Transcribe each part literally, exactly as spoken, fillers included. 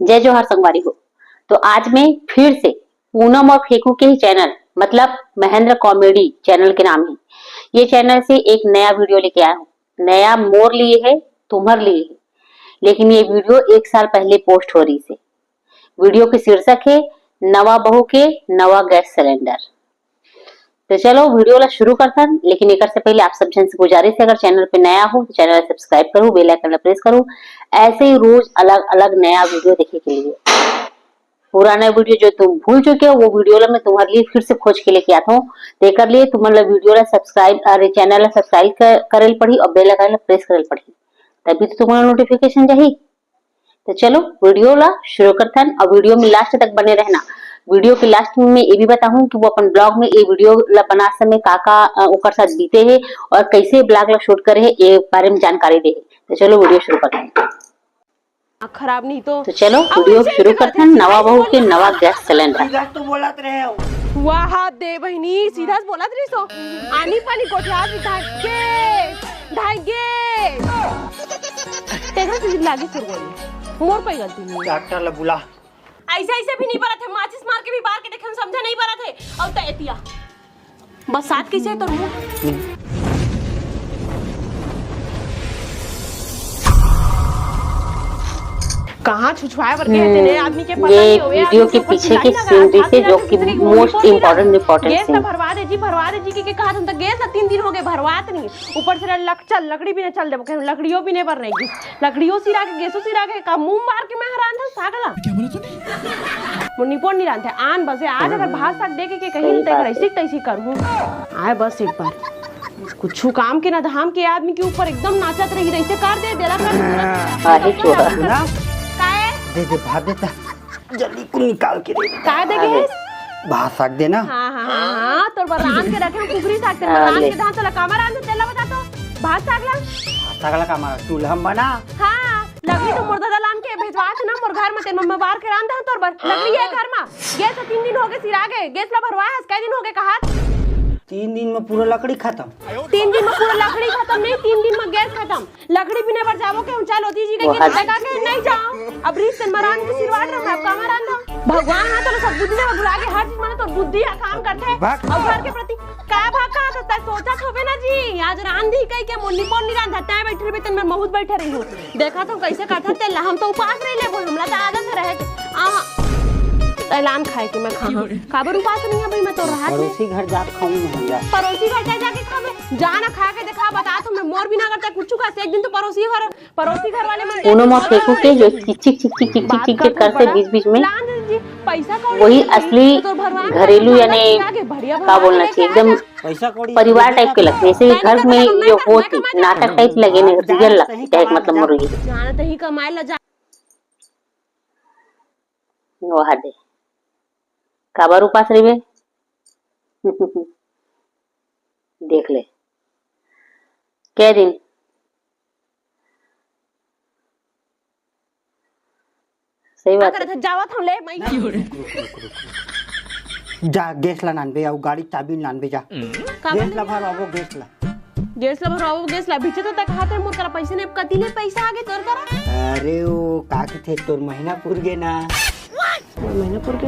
जय जोहार संगवारी हो। तो आज मैं फिर से पूनम और फेकू के ही चैनल, मतलब महेंद्र कॉमेडी चैनल के नाम है, ये चैनल से एक नया वीडियो लेके आया हूँ। नया मोर लिए है, तुम्हर लिए है, लेकिन ये वीडियो एक साल पहले पोस्ट हो रही से। वीडियो के शीर्षक है नवा बहू के नवा गैस सिलेंडर। तो चलो वीडियो ला शुरू करथन, लेकिन एकर से पहले आप सब झन से गुजारिश है, अगर चैनल पे नया हो तो चैनल ला सब्सक्राइब करू, बेल आइकन ला प्रेस करू, ऐसे ही रोज अलग अलग नया वीडियो देखे के लिए। पुराना वीडियो जो तुम भूल चुके हो, वो वीडियो ला मैं तुम्हारे लिए फिर से खोज के लेके आता हूँ। तो एकर लिए तुम्हारे वीडियो ला सब्सक्राइब, अरे, चैनल ला सब्सक्राइब कर, करे ल पड़ी और बेल आइकन ला प्रेस करे ल पड़ी, तभी तो तुम्हारा नोटिफिकेशन जाही। तो चलो वीडियो ला शुरू करथन और वीडियो में लास्ट तक बने रहना। वीडियो के लास्ट में मैं ये भी बताऊं कि वो अपन ब्लॉग में ये वीडियो ला बना समय का का, अ, ओकर साथ बीते है और कैसे ब्लॉग ला शूट करे है, ये बारे में जानकारी दे है। तो चलो वीडियो शुरू करथन। खराब नहीं तो। तो चलो अब वीडियो ऐसे शुरू ही करथन। करते हैं। नवा बहू के नवा गैस सिलेंडर। सीधा तो बोलत रहे हो। वाह दे बहिनी, सीधा से बोलत रही सो। आनी पानी गोठिया भी धागे, धागे। तेरा से लागे सुरगोली। मोर कोई गलती नहीं। डॉक्टर ला बुला। ऐसे ऐसे भी नहीं बरत है, माचिस मार के भी बार के देखे, समझा नहीं बरत है। और तो एतिया बस साथ कैसे है तोर मुंह? कहाँ छुछुआए बर गए थे, हम्म, आदमी के पता ये नहीं होवे, वीडियो आदमी के के ऊपर पीछे चिल्लाई के ना रहा सीन था, जैसे हाथ जो मिला कि के most important important gas scene. भरवा दे जी, भरवा दे जी, के, के कहा था, गैस ला तीन दिन हो गए, भरवात नहीं। ऊपर से लक-, चल, लकड़ी भी ना चल देबो, कहे, लकड़ियों भी नहीं बर नहीं गिस। लकड़ियों सिरा के, गैसों सिरा के, का मुंह मार के मैं हरान था, सागला। क्या बोला तूने? मुन्नी पोन नहीं रांधे, आन बसे आज अगर भात साग दे के, के कहीं सही नहीं, तेकर बात ऐसी है। तैसी करूँ। आए बस एक बार। कुछ काम के ना धाम के आदमी के ऊपर एकदम नाचत रही, रही, कर दे, देला कर दे, देला कर दे। अरे चोरा। ना? काहे? दे दे, भात देता। जल्दी कुल निकाल के दे दे। काय दे गे? भात साग देना। हाँ, हाँ, हाँ, हाँ, तोर बर रांध के रखे हूँ, कुकरी साग, तेरे हाँ, रांध ले। के धान तोला कामा रांध, तेला बता तो। भात साग ला। भात साग ला कामा, चूल्हा में बना। हाँ, लकड़ी तो मोर ददा लान के भेजवा थे ना, मोर घर में तेरे मम्मा बार के रांध है तोर बर। लकड़ी है घर में। गैस तीन दिन हो गए सिरा गए, गैस ला भरवा है, कै दिन हो गए कहा? तीन दिन में पूरा लकड़ी खत्म। तीन दिन में पूरा लकड़ी खत्म नहीं, तीन दिन में गैस खत्म। लकड़ी बिने बर जाबो के हम चल होती जी के वो गीत हट। लगा के नहीं जाओ। अब रीत से मरान के सिरवाट रहा, अब का मरान रहा? भगवान हा तो सब बुद्धि में बुला के हर चीज माने तो बुद्धि हा काम करते। भाग। और घर के प्रति का भाग का तो तय सोचा होबे ना जी। आज रांधी कह के मुन्नी पोन नहीं रांधता है, बैठे रहे तन में बहुत बैठे रही हूँ। देखा तो कैसे करता तेल हम तो उपास रही ले, हमला तो आदत रहे। आ, ऐलान खाए कि मैं खा। काबर उपास नहीं है भाई, मैं तो राहत में। पड़ोसी घर जाके खाऊं मैं जा। पड़ोसी घर का जाके खावे? जा ना खा के देखा, बता तो मैं मोर बिना करता कुछ का से एक दिन तो पड़ोसी घर, पड़ोसी घर वाले मन पूनम और फेकू के जो चिक चिक चिक चिक चिक चिक बात चिक कर चिक करते पड़ा। बीच बीच में, लान जी, पैसा कौड़ी वही नहीं, असली तो तोर भरवान घरेलू का यानी आगे बढ़िया का भरवान बोलना लेके चाहिए, आ एकदम जा। पैसा कौड़ी परिवार नहीं टाइप के लगते हैं, ऐसे ही घर में जो होती नाटक टाइप लगे नहीं, रियल लगती है, मतलब मुर्गी। जाना तो ही कमाए ला जा। वहा दे। काबर उपास रहिबे? देख ले। कै दिन? सही बात है। जावत हम ले, मैं जा, गैस ला नानबे, अउ गाड़ी चाबी नानबे, जा। का गैस ला भरवाबो, गैस ला। गैस ला भरवाबो, गैस ला। पीछे तो तक हाथ है, मोर करा पैसे नहीं, कति ले पैसा आगे तोर करा? अरे, वो का कथे, तोर महीना पुर गे ना। मोर महीना पुर गे।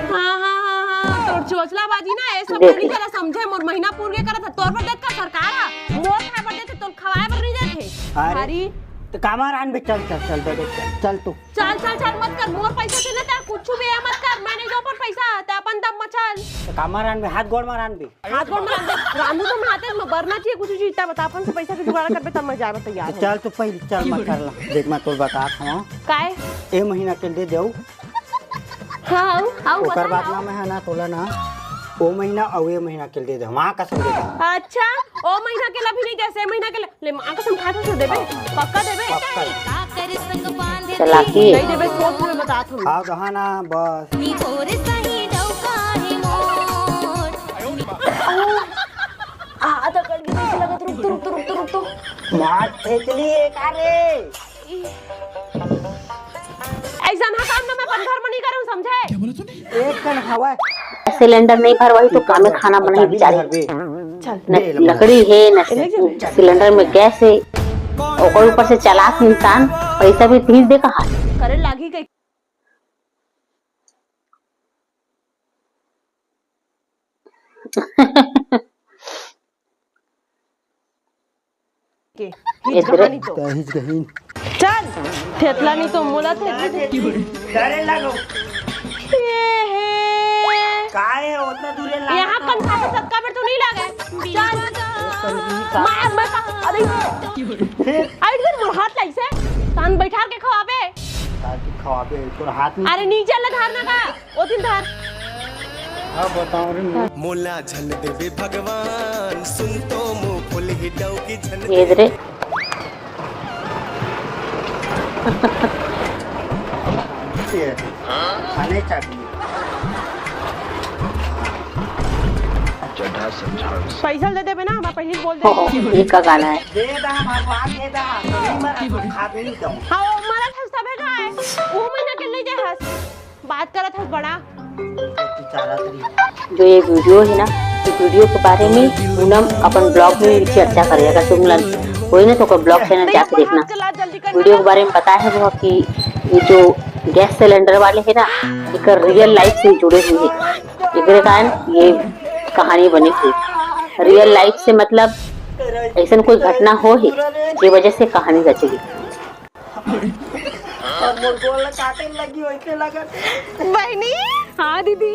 हाँ, हाँ, हाँ, हाँ, तोर चोचला बाजी ना, ये सब देख नहीं ले। चला समझे, मोर महीना पुर गे करत है, तोर बर देत का सरकार है, मोर खाए बर देत है, तोर खवाए बर नहीं देत है। अरे, भारी। तो कामा रान बे, चल, चल, चल, दे दे, चल, चल तू। चल, चल, चल, मत कर, मोर पैसा से ना, तेरा कुछ भी है, मत कर, मैं नहीं दो पर पैसा, ते अपन दम मचल। तो कामा रान बे, हाथ गोड़ मारान बे। हाथ गोड़ में रांधू तो हाथे में बरना चाहिए कुछ चीज, तब बता अपन से पैसा के जुगाड़ करबे तब मैं जाए तैयार तो हूँ। चल तू पहले चल, मैं कर ला। देख मैं तोर बता खावा। काय? ए महीना के दे देऊ। हाँ, आऊ, आऊ, ओकर बता, बाद ना आऊ। मैं है ना तोला ना, ओ महीना अउ ए महीना के दे दे, माँ कसम दे दे। अच्छा, ओ महीना के ला भी नहीं दे, से महीना के ला, ले माँ कसम खा के देबे, पक्का देबे। पक्का। चलाकी। नहीं देबे, सोच में बता तुम। हाँ, कहा ना बस। निहोर सही डौका हे मोर। आ, आ, तो कट गई, कैसे लगा? रुक तो, रुक तो, रुक तो, रुक तो। मार फेंक लिए का रे? ऐसा ना काम ना मैं अपन घर में नहीं करूँ, समझे? क्या बोला तूने? एक कन हवा। सिलेंडर नहीं भरवाई तो कामे खाना बनाई बेचारी। चल। न लकड़ी है, न सिलेंडर में गैस है, ओकर ऊपर से चालाक इंसान पैसा भी भेज दे कहा। अरे लागी कहीं। के हिच एतरे। गहानी तो। त हिच गहिन। चल, थेतला नहीं तो मोला थे। डरे लागो। ए हे। काय है उतना दूर है, लागे यहाँ तो। कन खाते सबका बेर तो नहीं लागे। चल। मार, मार, अरे। आई इधर मोर हाथ लाई से। तान बैठा के खवाबे। ताकि खवाबे, तोर हाथ में। अरे नीचे ले धारना का। ओ दिन धर। हाँ, बताओ रे। मोला झन देबे भगवान, सुन तो मुंह फुल ही डौकी झन ये दे। रे। ये, खाने चाहिए। पैसा दे देबे ना, मैं पहले ही बोल दे। ये का गाना है? दे दा भगवान, दे दा। नहीं मरा तो खा भी नहीं दऊँ। हाँ, वो मरा था, तबे का है। वो महीना के ले जाए हस। बात करत हस बड़ा। जो ये वीडियो है ना, ये वीडियो के बारे में पूनम अपन ब्लॉग में भी चर्चा करे। अगर तुम लन कोई ना तो ओकर ब्लॉग चैनल जाके देखना। वीडियो के बारे में बताए है वो कि ये जो गैस सिलेंडर वाले है ना, एकर रियल लाइफ से जुड़े हुए हैं। एकरे कारण ये कहानी बनी हुई। रियल लाइफ से मतलब ऐसन कोई घटना हो है, जे वजह से कहानी रचे गे। और मोर गोड़ ला काटे लगी वैसे लगत। बहनी। हाँ दीदी।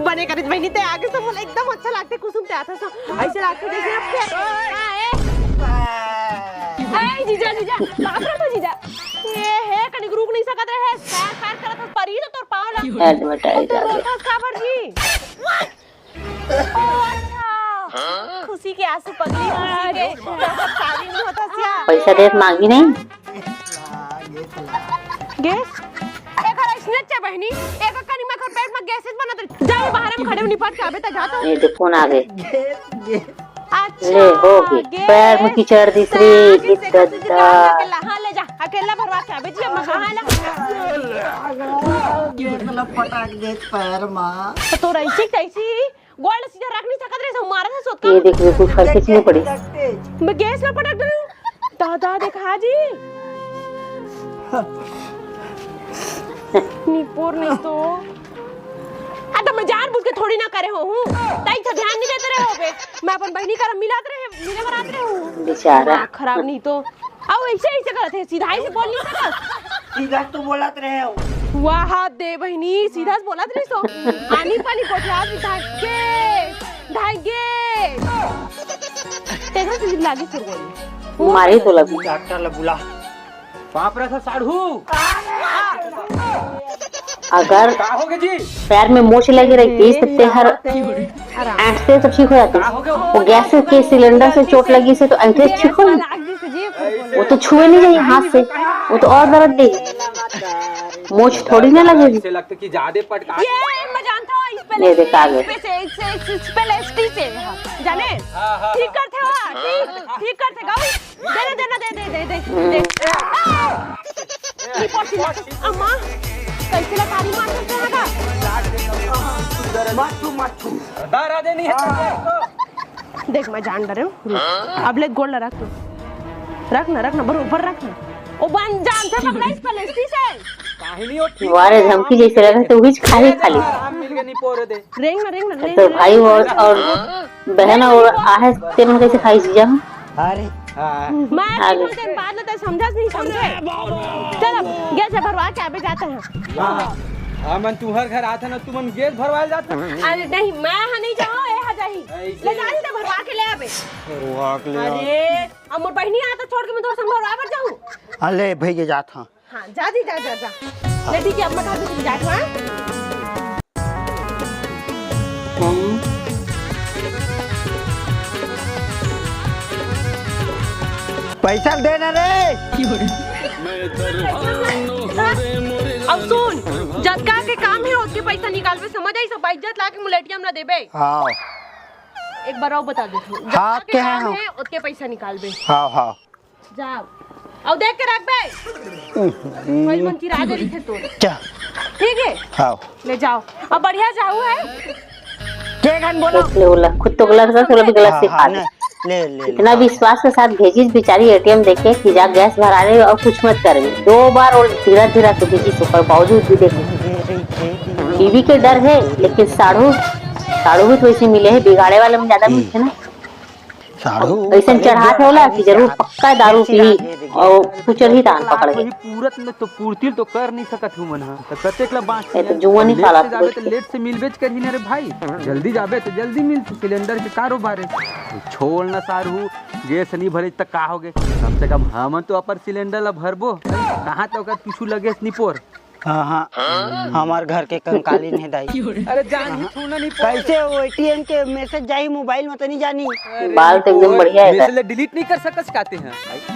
बने करिस बहनी, ते आगे से मोला एकदम अच्छा लागथे। कुसुम ते आथे सो ऐसे लागथे जैसे आप के। हाँ, ए। ए, जीजा, जीजा, बाप रे तो जीजा। ये हे, कनिक रुक नहीं सकत रहे। पैर, पैर करत हस, परी तो तोर पाँव ला। एडवर्टाइज आ गया। रोकस काबर जी? ओ, अच्छा। खुशी के आंसू पगली, खुशी के। अच्छा। शादी नहीं होता सिया। पैसा देत मांगी नहीं। गैस? एकर ऐसने चे बहनी, एक कनी में एकर पेट में गैसेज बनत रही। जा, मैं बाहर में खड़े निपट के आबे, त जाता। ये देखो ना आगे। अच्छा, ले, हो गई। गैस। पैर में कीचड़ दिस रे, हाँ, गैस, गद्दा। अकेला, हाँ, ले जा, अकेला भरवा के आबे जी, हम कहाँ ला? गैस ला पटक दे पैर में। तो तोरा ऐसी तैसी गोड़ सीधा रख नहीं सकत रहे, सब मारे से सोत का। ये देख, बिल्कुल फल खींचनी पड़ी। मैं गैस ला पटक दूं। दादा देखा जी। निपोर नहीं तो। आ तो मैं जानबूझ के थोड़ी ना करे हो हूँ। ताई तो ध्यान नहीं देते रहे हो बे। मैं अपन बहनी का मिलात रहे, मिले बरात रहे हूँ। बेचारा। दिमाग खराब नहीं तो। अउ ऐसे, ऐसे करत हे, सीधा ही से बोल नहीं सकत। सीधा तो बोलत रहे हो। वाह दे बहिनी, सीधा से बोलत रहे सो। आनी पानी कोठिया भी धागे, धागे। तेरा से लागे सुरगोली। मारे तो लगी। डॉक्टर ला बुला। बाप रे, था साढ़ू। अगर का होगे जी? पैर में मोच लगे रही, तो तेहर आराम। ऐसे तो ठीक हो जाती। वो गैस के सिलेंडर से चोट लगी से तो ऐसे ठीक हो। वो तो छुए नहीं जाए हाथ से, वो तो और दर्द दे। मोच थोड़ी ना लगेगी। ऐसे लगता कि ज्यादा पटका। ये मैं जानता हूँ, इस पे ये देखा इस पे से, इस, इस, इस पे लेस्टी से, हाँ, जाने? हाँ, हाँ, ठीक हाँ। करते हो, ठीक, ठीक करते गाओ। दे, दे, दे ना, दे, दे, दे, दे, दे। आ! ये पहुंची ना। अम्मा, कैसे लतारी मार सकते हैं का? मत छू, मत छू। दारा दे नहीं है। देख, मैं जान डरे हूँ। रुक। अब ले गोड़ ला रख तू। रख ना, रख ना, बरोबर रख ना। ओ बन जान से पकड़ा इस पलेस्ती से। काहे नहीं हो ठीक वारे है, धमकी आराम जैसे मिल लगा गए। तो उहिच खाली खाली। आराम मिल गए, नहीं पोरे दे। रेंग ना, रेंग ना, रेंग तो ना, भाई रेंग ना। और, और बहन और आहे तेमन कैसे खाई जीजा हम? अरे। हाँ। मैं आ गए। तीन दिन बाद ना तो समझस नहीं समझे। चल अब गैस भरवा के आबे जाते हैं। हाँ। हाँ, मन तुम्हर घर आथे ना, तुमन गैस भरवाए जाथे। अरे नहीं, मैं हा नहीं जाओ, ए हा जाही। ऐसे। ले जा, ले भरवा के ले आबे। भरवा के ले आ। अरे, अब मोर बहिनी आ तो छोड़ के मैं तोर संग भरवा बर जाऊँ। अले भैया जात हाँ। हाँ, जा जी, जा, जा, जा। ले ठीक है, अब मैं घर में जात हूँ, हाँ? पैसा दे ना रे। अब सुन, जतका के काम है, ओतके पैसा निकालबे, समझ आई? सब इज्जत ला के मुलेटिया में ना देबे। हाँ। एक बार और बता देत हूँ, हाँ, जतका के क्या काम है? है, ओतके पैसा निकालबे। हाँ, हाँ। जाओ। अउ देख के रख बे। हम्म। कोई मन चिरा दे रही थे तो। जा। ठीक है? हाँ। ले जाओ। अब बढ़िया जाऊ है। के गन बोलो? देख ले बोला, खुद तो गलत कर, तोला भी गलत हाँ, सिखा हाँ, दे। नहीं। ले, ले, इतना ले। विश्वास के साथ भेजिस बेचारी एटीएम देके कि जा गैस भरा ले और कुछ मत करबे। दो बार और धीरा धीरा से भेजिस, ओकर बावजूद भी देख, बीवी के डर है, लेकिन साढ़ू, साढ़ू भी तो ऐसे मिले है, बिगाड़े वाले में ज्यादा हम्म। मिलते ना। साढ़ू अइसन चढ़ात होला कि जरूर पक्का दारू पी और कुछ ही तान पकड़ के। पूरत न तो पूर्ति तो कर नहीं सकत हूँ मन ह। त कतेक ला बांच ए, तो जुआ नहीं लेट से पाला जाबे तो। लेट से मिलबेच करही ना रे भाई। जल्दी जाबे तो जल्दी मिल, सिलेंडर के कारोबार है। छोड़ ना साढ़ू, गैस नहीं भरे त का हो गे? कम से कम हमन तो अपन सिलेंडर ला भरबो। कहाँ तो ओकर पीछू लगे निपोर। हाँ, हाँ, हमार घर के कंकालीन है दाई। अरे जान ही छूना नहीं पड़े। कैसे वो एटीएम के मैसेज जाही मोबाइल में तो नहीं जानी? बाल तो एकदम बढ़िया है मैसेज सर। ले डिलीट नहीं कर सकस काते हैं।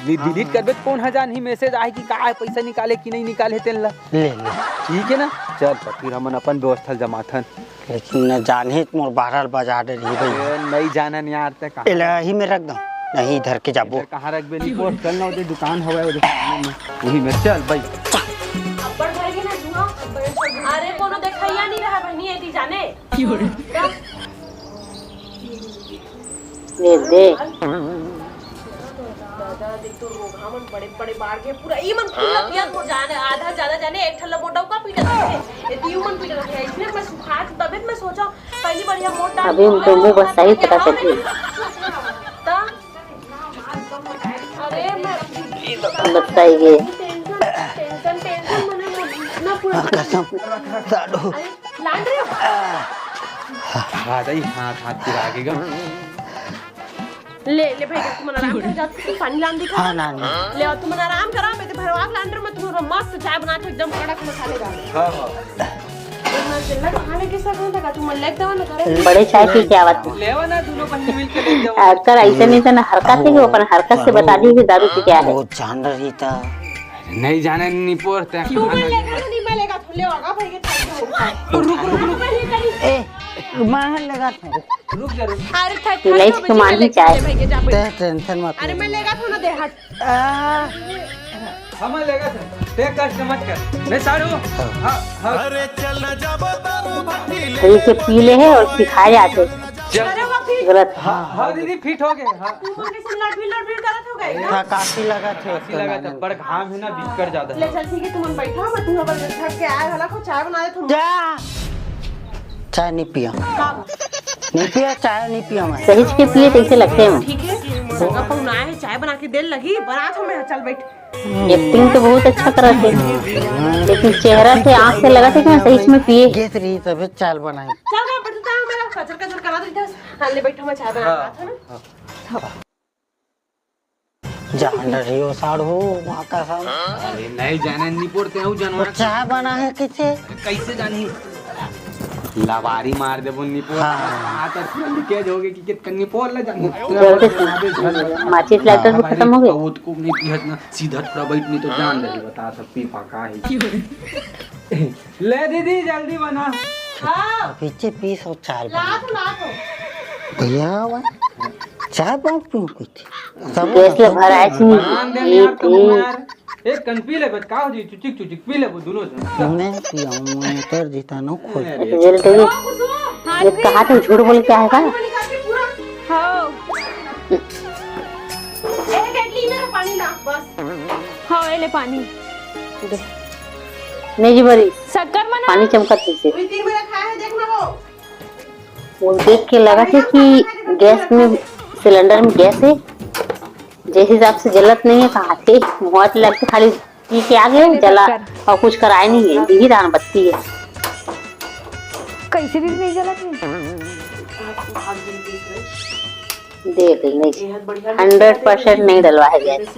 नहीं, डिलीट करबे तो कौन ह जान ही मैसेज आए कि का है, पैसा निकाले कि नहीं निकाले तेन ला। ले, ले। ठीक है ना, चल तो फिर हमन अपन व्यवस्था जमाथन। लेकिन न जाने मोर बारह बजा डे रही भाई। ए, नहीं जानन यार, ते कहाँ एला ही में रख दो, नहीं इधर के जाबो। इधर कहाँ रखबे निपोर? चल ना, ओदे दुकान हवे, ओदे सामने में। वही में चल भाई। अब्बड़ भर के ना जुआ। अरे कोनो देखैया नहीं रहा बहनी, एती जाने। दे दे। दादा, देख तो रोगहा मन बड़े बड़े बाढ़ के पूरा ई मन खुला पियत हो जाने, आधा ज्यादा जाने एक ठल्ला मोटा का पीटा करते। ये दीव मन पीटा करते हैं, इसलिए मैं सुखा तबियत में सोचा पहली बढ़िया मोटा अभी उनके मुंह बस सही पता चली। ता अरे मैं बताइए। टेंशन टेंशन टेंशन मने ना पूरा कसम। साडू। अरे लान रे। हाथ आई हाथ हाथ पिरा के गम। ले ले भाई, तुम आराम कर, जा तू पानी लान दिखा। हाँ, लान। ले आओ, तुम आराम करो, मैं तो भरवा के लान रे, मैं तुम्हारा मस्त चाय बना के एकदम कड़क मसालेदार। हाँ, हाँ। इतना चिल्ला खाने के साथ होता का, तुम लेके दवा ना करे। बड़े चाय पी के आवत। लेवा ना, दोनों बहन मिल के लेके जाओ। अगर ऐसे नहीं तो ना हरकत है कि वो अपन हरकत से बता दी कि दारू पी के आए। वो जान रही था। नहीं जाने, नहीं पोरते हैं। तू मैं लेगा ना, नहीं मैं लेगा, तू ले आगा भाई के। रुक, रुक, रुक। ए, मैं लेगा था। रुक जा, रुक। अरे, ठक, ठक, ले, तो इसको मार ही चाहे। भाई के जा, भाई। ते टेंशन मत अरे, ले। मैं लेगा था ना, दे हट। आ। हम लेगा था। ते कष्ट मत कर। मैं सारू। हाँ, हाँ। अरे, चल ना जाबो दारू भट्टी ले। तो इसे पी ले है और सिखा जाते। चल। अरे, वो फिर गलत। हाँ, हाँ, दीदी, फिट हो गए। हाँ। तू मन कैसे लड़बिल, लड़बिल करत हो गए ना? हाँ, काशी लगा थे काशी उसको लगा था, मैंने। पर घाम है ना, बिस्कर ज्यादा ले है। चल, ठीक है, तुम बैठो, मैं तुम्हें बस थक के आया हला को चाय बना दे तुम। जा। चाय नहीं पिया। का? नहीं पिया, चाय नहीं पिया मैं। सही से पिए, कैसे लगते हैं? ठीक है, संगा पहुना है, चाय बना के दे लगी, बना तो मैं, चल बैठ। एक्टिंग तो बहुत अच्छा करत है, लेकिन चेहरा से, आँख से लगत है कि मैं सही में पिए। गेस रही तभी चाल बनाई। चल, मैं बैठता हूँ, मेरा कचर कचर करा देते हैं। हाँ, ले बैठो, मैं चाय बना हाँ, रहा था ना। हाँ। जान रही हो साढ़ू, माँ कसम। अरे नहीं जाने, नहीं पड़ते हैं वो जानवर। चाय बना है किसे? कैसे जानी? लबारी मार देबो निपोर। हाँ। हाँ, तो तुरंत लीकेज हो गई कि कितने निपोर ले जाने। जल्दी से। माचिस लाइटर भी खत्म हो गए। वो तो को नहीं पिहत ना, सीधा थोड़ा बैठ नहीं तो जान दे, बता सब पी पका है। ले दीदी, जल्दी बना। हाँ। पीछे पीस और चार ला बना। तो, ला तो। भैया, चार पाँच पीऊँ कुछ। सब गैस ले भर आए छी। ध्यान दे यार, कम यार। एक कन पी ले, बस का हो जी, चुचिक चुचिक पी ले वो दोनों जन। मैं पियाऊँ, मैं कर जीता ना खुद। अरे। जल तो ये, हाँ, ये कहा तुम झूठ बोल के आए का? हाँ। ए, केटली में पानी ला, बस। हाँ, ए ले पानी। दे। नहीं जी बरी। शक्कर मना। पानी चमकत पीछे। वही तीन बजे खाया है, देख ना वो। वो देख के लगा थे कि गैस में, सिलेंडर में गैस है, जिस हिसाब से जलत नहीं है, कहा थे, बहुत लगते खाली पी के आ गए, जला और कुछ कराए नहीं है, दीदी दान बत्ती है। कैसे भी नहीं जलत है? देख ले, नहीं, हंड्रेड परसेंट नहीं डलवा है गैस।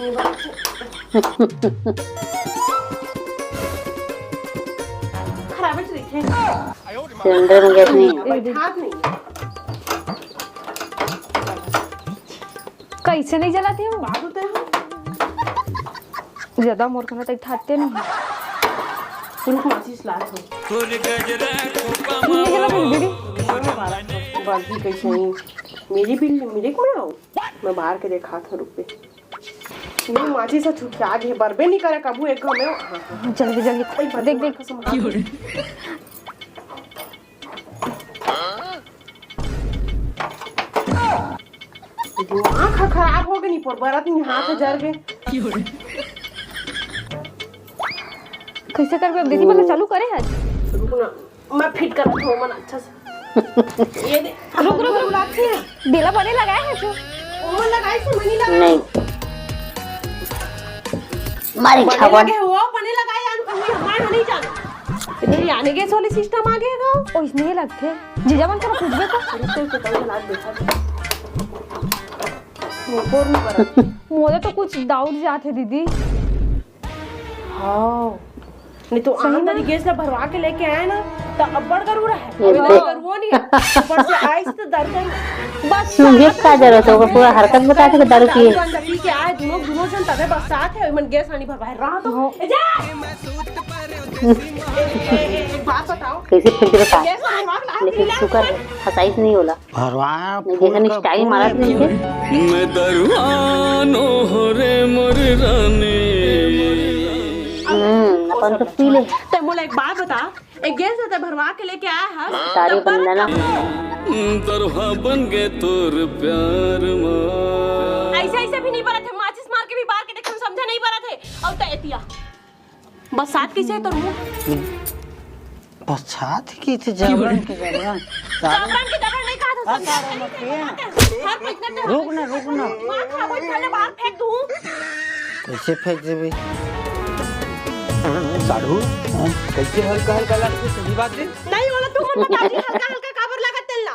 खराब है, ठीक है। सिलेंडर में गैस नहीं है। बैठा नहीं। कैसे नहीं जलाती हूँ? बात होते हैं। ज्यादा मोर करा तक ठाते नहीं। रुक, माचिस लात हूँ। नहीं जला मेरी बीड़ी। बाल्टी कैसे नहीं? मेरी बीड़ी, मेरे को ना आओ। मैं बाहर के देखा था, रुक पे। ये माचिस से छुटकारा है, बरबे नहीं करे कबू एक घर में। हाँ, हाँ। जल्दी, जल्दी। ओए, देख, देख। कसम। की हो रही? दिमाग ह खराब हो गे, नहीं पोर बरत नहीं, हाथ ह जर गे। कइसे करबे अब दीदी? मतलब चालू करे है। रुक ना, मैं फिट करत हूँ मन अच्छा से। ये दे, रुक, रुक, रुक। लागथे। बेला बने लगाए है जो। ओमन लगाई से मनी लगा। नहीं। मारे बने छावन। लगे हो, बने लगाए आन कहीं हमार नहीं जाना। ये आने गैस वाले सिस्टम आ गया गा। ओ, इसमें ये लगथे। जीजा मन करा पूछबे तो। रुक, रुक, रुक, रुक, देखा। मोर नहीं पड़ा। मोला तो कुछ डाउट जात है दीदी। हाँ। नहीं तो सही आन में? तरी गैस ला भरवा के लेके आए ना, त अब्बड़ गरू रहे। ये अभी देख। तो गरुओ नहीं है। ऊपर से आइस तो दर गरू। बस सूंघे का जरूरत है, ओकर पूरा हरकत बता के दारू पिए। दारू पी के आए, दोनों, दोनों जन तबे बरसात है, मन गैस आनी भरवाए रहा तो। हाँ। ए, जा! ए, ए, ए, एक बात बताओ। कैसे फेंक दे बता? गैस आनी भरवा के लाओ, लेकिन पी ला। शुक्र है, फसाइस नहीं होला। भरवाया नहीं, फूल देखा नहीं, का स्टाइल फूल मारा लेके। तुमसे। मैं दरुआनो हो रे मोर रानी। हम्म, अपन तो पी ले। ते मोला एक बात बता, एक गैस ते भरवा के लेके आया है? तारी बंदना। दरुआ बन गए तोर प्यार मा। ऐसे, ऐसे भी नहीं बरत है, माचिस मार के भी बार के देखे, समझे नहीं बरत है। और ते एतिया। बरसात कैसे है तोर मुंह? बरसात की थी, जबरन के जबरन। जबरन के जबरन नहीं कहा था, हाँ, समझा नहीं, मत किया। हर पैसा तो रुक ना, रुक ना। मार खा, वही पहले बाहर फेंक दूँ। कैसे फेंक देबे? साढ़ू, हाँ? कैसे हल्का हल्का लगथे, सही बात है? नहीं, वाला तू मन बता जी, हल्का हल्का काबर लागत तेल ला।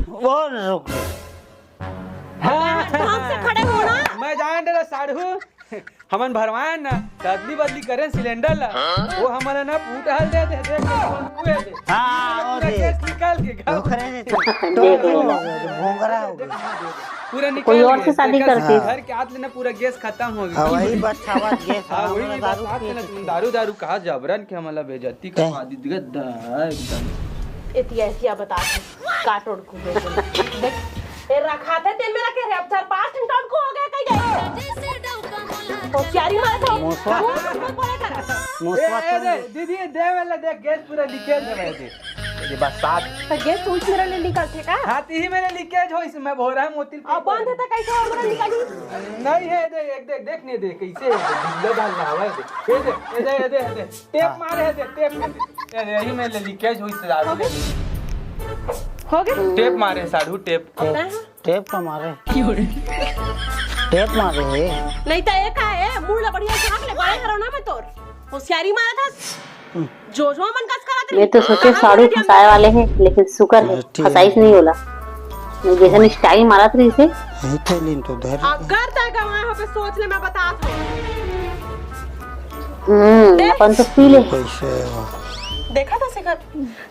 वो रुक। हाँ। ढंग से खड़े हो ना। मैं जान डरा साढ़ू। हमन भरवाएन ना, त अदली बदली करेन सिलेंडर ला। हाँ? वो हमन ला ना फूट हल दे दे, देख, देख, देख, देख। हाँ, पूरा वो दे। गैस निकाल के घर। ओकरे से तो देख लो। भोंगरा हो गया। पूरा निकाल कोई और के, से शादी तेकर करती। घर के आत ले ना पूरा गैस खत्म हो गया। हाँ, वही बरसात गैस, हाँ, वही हमारा दारू बरसात पी ना, के। तुम दारू, दारू कहा जबरन के हमला बेइज्जती करवा दी, दिक्कत दा, एकदम। एतिया, एतिया बता दे, का टोड़कू है? देख, ए, रखा थे तेल में रखे रे, अब चार पांच ठन टोड़कू हो गए, कहीं गए? होशियारी मारत हो। मोसवा। मोसवा बोले कर। मोसवा ए, ए, सुन। दे, दीदी, दे वाला देख, गैस पूरा लीकेज है भाई, दे। ये बरसात। तो गैस स्विच मेरा ले निकलथे का? हाँ, ती ही मेरे लीकेज हो, इसमें भोरा मोतिल अब बंद है तो कैसे और मेरा निकाली? नहीं है, दे, एक देख, देख नहीं दे, कैसे है, ढीला ढाल रहा है, दे। ये दे, ये दे, ये दे, ये दे। टेप हाँ। मारे है, दे, टेप मारे। ये, यही में ले ली, क्या जो इस दारू ले ली। हो गया? टेप मारे, साढ़ू, टेप। अब तय है? टेप का मारे। टेप मारे है। नहीं तो एक है, मुंह ला बढ़िया झांक ले, बड़े हरो ना मैं तोर। होशियारी मारा था। जो जो मन कस करत रही। मैं तो सोचे साढ़ू फंसाए वाले हैं, लेकिन शुक्र है, हाँ, ठीक है। फंसाइस नहीं होला। मैं जैसन स्टाइल मारत रही से। यही थैली तो धर। अगर तय गवाए हो, तो सोच ले, मैं बतात हूँ। हम्म, दे। अपन तो पी ले। कैसे हो? देखा था शिखर?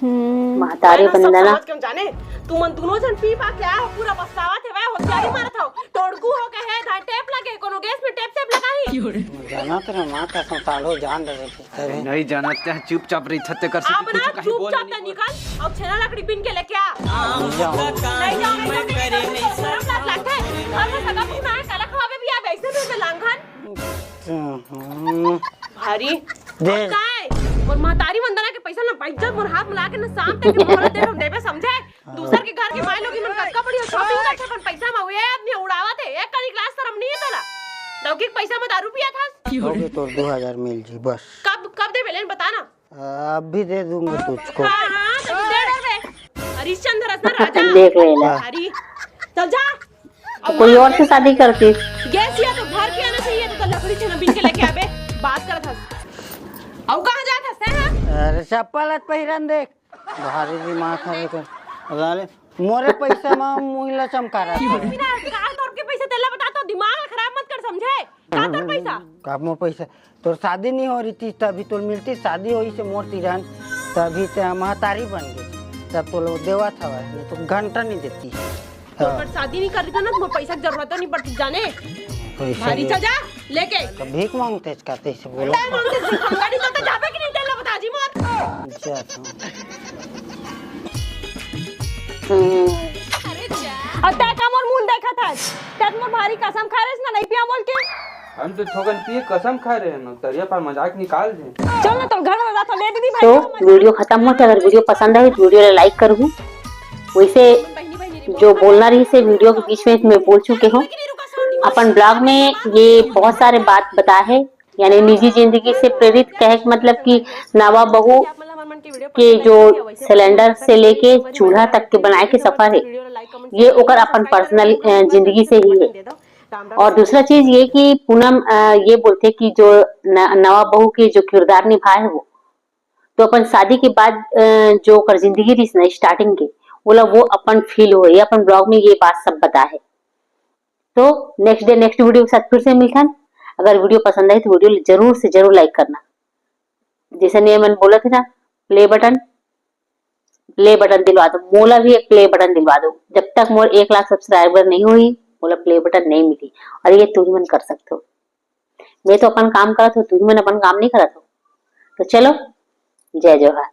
हम्म। महतारी मैं ना सब बंदना। समझ के हम जाने, तू मन दोनों जन पी पा के आए हो, पूरा बस्सावा थे, वह होशियारी मारत हो, टोड़कू हो गए है, धार टेप लगे, कोनो गैस में टेप, टेप लगाई। जानत रहे, माँ कसम, साढ़ू जान रहे थे। अरे। नहीं जानत, ते चुपचाप रही, छत्ते कर अब ना कुछ कहीं बोल चुपचाप नहीं। निकल, अब छेना लकड़ी बीन के लेके आ। नहीं जाओ। नहीं जाओ, नहीं जाओ, नहीं जाओ, शर्म लाग लागथे। घर में सगा बहू ना है, काला खवाबे भी आबे, ऐसे भी में लांघन। हम्म। भारी। दे। अब काय? मोर महतारी वंदना के पैसा ना, पैसा मोर हाथ में लाके ना, शाम तक के मोहलत दे, हम देबे, समझे? दूसर के घर के माई लोग मन कतका बढ़िया shopping करथे अपन पैसा म, ये आदमी उड़ावत हे। एक कनी लाज शरम नहीं है तोला? डौकी के पैसा म दारू पिया था। हो गए तोर दो हजार मिल जी बस। कब, कब देबे लेन बता ना। अभी दे दूंगा तुझको। हाँ, हाँ, तो दे दे बे। हरिश्चंद्र हस ना राजा। देख लेला। हरी, चल जा। अब कोई और से शादी करती। गैस या तो घर के आना चाहिए, तो लकड़ी छेना बीन के लेके आबे। बात करत हस। अब कहाँ जात हस, हैं? अरे चप्पल आज पहिरन देख। भारी दिमाग खराब कर। अरे, मोरे पैसा मा मुहिला चमका रहा था। बिना का तोर के पैसा तेला बता तो दिमाग खराब मत कर, समझे? का तोर पैसा? का मोर पैसा? तोर शादी नहीं हो रही थी, तभी तोर मिलती, शादी होई से मोर तिरन, तभी ते महतारी बन गई, तब तो लोग देवा था, नहीं तो घंटा नहीं देती। तो हाँ। अगर शादी नहीं कर रही था ना, तो पैसा की जरूरत नहीं पड़ती, जाने। पैसा भारी नहीं। चल जा, लेके। तो भीख मांगते इसका, तो इसे बोलो। नहीं मांगते, भीख मांगता नहीं, तो जाबे कि नहीं, तेला बता जी मत। अच्छा, अच्छा। हम्म। अउ तैं का मोर मुंह देखत हस? तैं मोर भारी कसम खा रहे ना, नहीं पिया बोल के। हम तो थोकन पिए कसम खा रहे हैं, तरिया पर मजाक निकाल दे। चल ना, तो घर में जाता ले दीदी भाई तो को मजाक। वीडियो खत्म होते, अगर वीडियो पसंद आए तो वीडियो ला लाइक करबू। वैसे बहिनी, बहिनी रे। जो बोलना रहिस हे वीडियो के बीच में मैं बोल चुके हूँ। अपन ब्लॉग में ये बहुत सारे बात बताए हे, यानी निजी जिंदगी से प्रेरित, कहे के मतलब कि नवा बहू के जो सिलेंडर से लेके चूल्हा तक के बनाए के सफर हे, ये ओकर अपन पर्सनल जिंदगी से ही हे। और दूसरा चीज ये कि पूनम अ, ये बोलथे कि जो न, नवा बहू के जो किरदार निभाए हे वो, तो अपन शादी के बाद अ, जो ओकर जिंदगी रहिस ना स्टार्टिंग के, ओला वो अपन फील होए, अपन ब्लॉग में ये बात सब बताए हे। तो नेक्स्ट डे नेक्स्ट वीडियो के साथ फिर से मिलथन। अगर वीडियो पसंद आए तो वीडियो जरूर से जरूर लाइक करना। जैसे ये मन बोलत हे ना, प्ले बटन, प्ले बटन दिलवा दो, मोला भी एक प्ले बटन दिलवा दो। जब तक मोर एक लाख सब्सक्राइबर नहीं होही, मोला प्ले बटन नहीं मिली। और ये तुमन कर सकते हो। मैं तो अपन काम करत हूँ, तुमन अपन काम नहीं करत हो। तो चलो, जय जोहार।